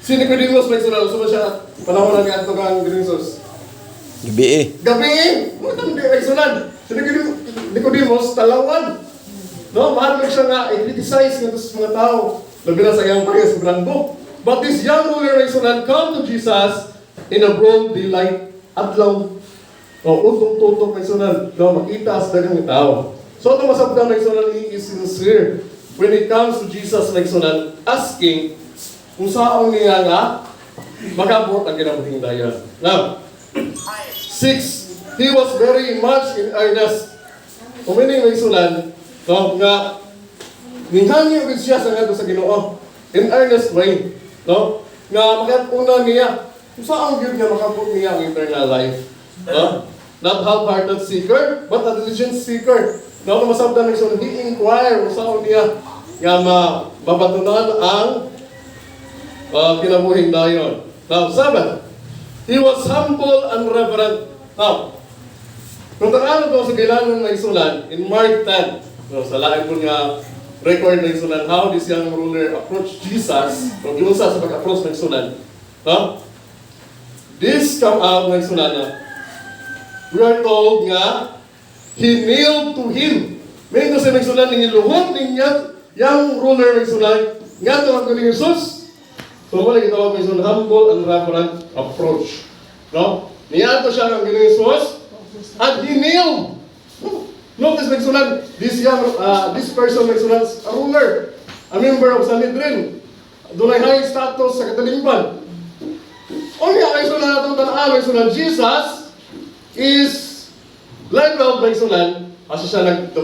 Si Nicodemus, mga igsuonan, unsa man siya panahon na niadto kang Jesus? Gabi eh. Gabi eh! Ano di mga igsuonan? Si Nicodemus, talawan. No, mahal siya nga i-criticize nga sa mga tao. Labi na sa iyang parehas sa ranggo. But this young ruler, mga igsuonan, come to Jesus in a broad daylight, adlaw. O, utong-tutok, mga igsuonan, no, makita sa daghang tao. So, ito masabtan, mga igsuonan, he is sincere when it comes to Jesus, mga igsuonan, asking kung unsaon niya nga makabot ang kinabuhing dayon. Now, six, he was very much in earnest. Meaning, mga igsuonan, no, nga ninghangi gid siya sa ngadto sa Ginoo in earnest way, no? Nga makatuna niya kung unsaon gyud nga makabot niya ang eternal life, no? Not half-hearted seeker, but a diligent seeker. No, kung masabtan ng so he inquire kung unsaon niya nga mabatunan ang kinabuhing dayon. Now, seven, he was humble and reverent. Now, kung tan-awon to sugilanon, mga igsuonan, in Mark 10, no, sa lain po nga record, mga igsuonan, how this young ruler approached Jesus, kung giunsa sa pag-approach, mga igsuonan, no? This come out, mga igsuonan, na we are told nga, he kneeled to him. Meaning to say, mga igsuonan, ningiluhod niya, young ruler, mga igsuonan, nga to ang ni Jesus. So, mao gitawag, mga igsuonan, humble and reverent approach. No? Niadto siya ng Ginoong Jesus, and he kneeled. Notice, mga igsuonan, this person, mga igsuonan, a ruler, a member of Sanhedrin, dunay high status sa katalingban. Unya, mga igsuonan, atong tan-awon, mga igsuonan, Jesus is leveled, mga igsuonan, asa siya nag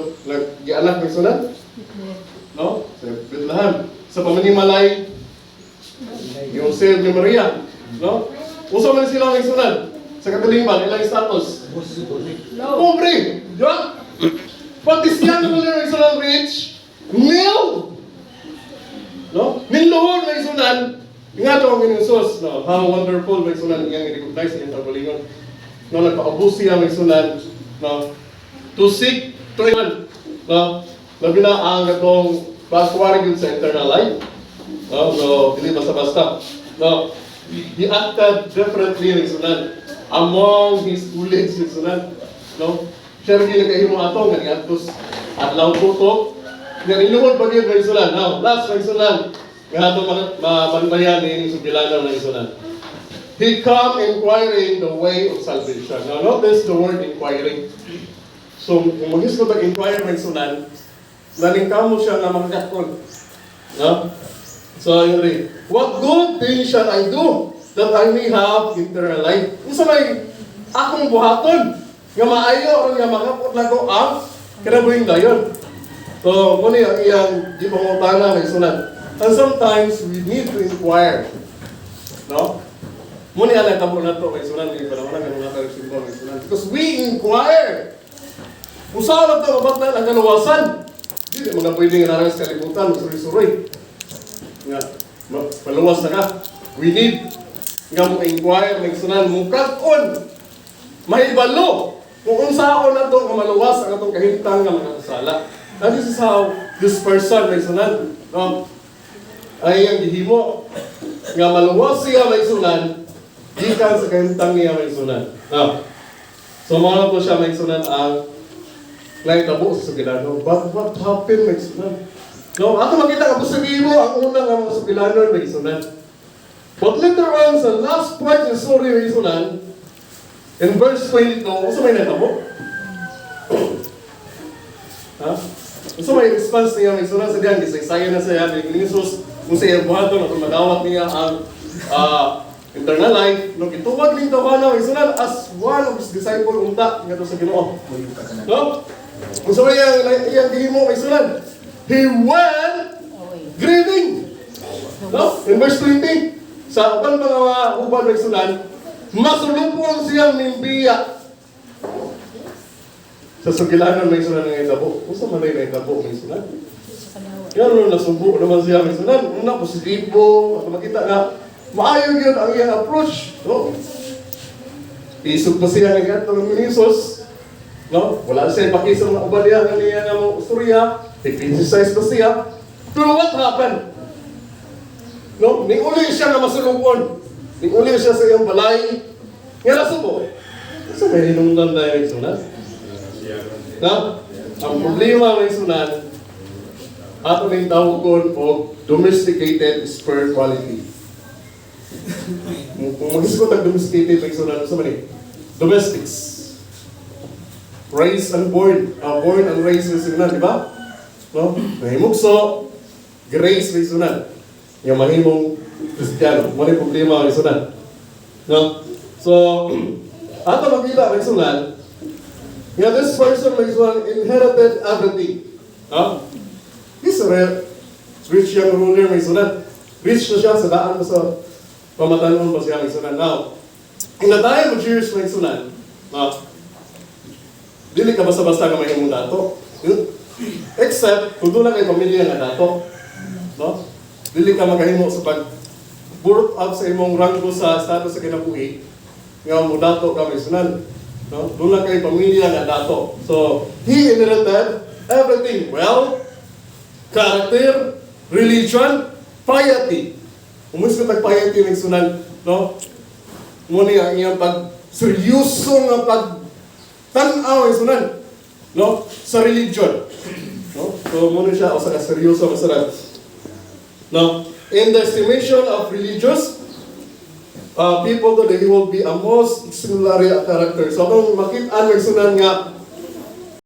gianak, mga igsuonan? No? Sa Bethlehem. Sa pamanimalay Joseph ni Maria. No? Unsa man sila, mga igsuonan? Sa katalingban, ilang status? Pobre! Di ba? But this young ruler, mga igsuonan, rich, kneel! No? Niluhod, mga igsuonan, nga to ang Jesus, no? How wonderful, mga igsuonan, iyang i-recognize iyang kaugalingon. No, nagpaubos siya, mga igsuonan, no? To seek, to, no? Labi na ang atong pagkuwari yun sa eternal life. No, no, dili basta-basta. No, he acted differently, mga igsuonan, among his colleagues, mga igsuonan. No, siya rin nagkahimo ato, nga niadto adlaw tutok, nga niluhod pa gyud, mga igsuonan. Now, last, mga igsuonan, nga ato mabantayan ni sugilanon, mga igsuonan. He come inquiring the way of salvation. Now, notice the word "inquiring." So, kung mag-isgot ang inquire, mga igsuonan, naningkamo siya nga makakat-on. No? So, yun rin. "What good thing shall I do that I may have eternal life?" Unsa may akong buhaton nga maayo aron nga makapot nako ang kinabuhing dayon? So, mao ni ang iyang gipangutana, mga igsuonan. And sometimes we need to inquire. No? Mao ni ang nahitabo nato, mga igsuonan, hindi pa naman ganun nato simba, mga igsuonan. Because we inquire. Kung unsaon nato mabatnan ang kaluwasan? Di mga pwede nga naa ra sa kalibutan, magsuroy-suroy. Nga, maluwas na ka. We need nga mo inquire, mga igsuonan, mukat-on, mahibalo kung unsaon nato nga maluwas ang atong kahimtang nga mga kasala. And this is how this person, mga igsuonan, no, ay ang gihimo nga maluwas siya, mga igsuonan, gikan sa kahimtang niya, mga igsuonan. No. So mao na po siya, mga igsuonan, ang nahitabo sa sugilanon. But what happened, mga igsuonan? No, ato makita nga positibo ang una nga mga sugilanon, mga igsuonan. But later on, sa last part ng story, mga igsuonan, in verse 22, unsa may nahitabo? Ha? Unsa may response niya, mga igsuonan, sa diyang gisaysayan na siya ni Jesus kung sa iyang buhaton atong madawat niya ang eternal life, no, gituwag ning tawhana, mga igsuonan, as one of his disciple unta ngadto sa Ginoo. No? Unsa may iyang gihimo, mga igsuonan? He went grieving. No? In verse 20, sa uban mga uban, mga igsuonan, masulupon siyang nimbiya sa sugilanon, mga igsuonan, nga nahitabo. Unsa man ay nahitabo, mga igsuonan? Yan, no, nasubo naman siya, mga igsuonan. Una, positibo. At makita nga, maayo yun ang iyang approach. No? Isog pa siya nga ng Jesus. No? Wala siya paki sa mga uban niya nga niya nga mo istorya. I-criticize pa siya. Pero what happened? No, ning-uli siya nga masulubon. Ning-uli siya sa iyang balay. Nga nasubo. Sa may hinungdan na yung sunan. No? Ang problema may sunan, ato ning tawgon og domesticated spirituality. Kung mag-isgot ang domesticated may sunan, sa man eh? Domestics. Raised and born. Born and raised may sunan, di ba? No? Nahimugso, grace may sunan. Yung mahimong Kristiyano. Mo ni problema may sunan. No? So, ato makita may sunan, nga this person may sunan inherited everything. No? He's a real rich young ruler may sunan. Rich na siya sa daan mo sa pamatanon pa siya may sunan. Now, in the time of Jesus may sunan, no, dili ka basta-basta ka mahimong dato. Except kung doon na kay pamilya nga dato. No? Dili ka makahimo sa pag birth up sa imong ranggo sa status sa kinabuhi nga mo dato ka may sunan. No? Doon na kay pamilya nga dato. So, he inherited everything. Well, character, religion, piety. Umus ko tag piety ng sunan, no? Mo ni ang iyang pag seryoso nga pag tan-aw ang sunan, no? Sa religion. No? So mo ni siya usa ka seryoso nga sunan. No? In the estimation of religious people today, he will be a most exemplary character. So kung makita ang sunan nga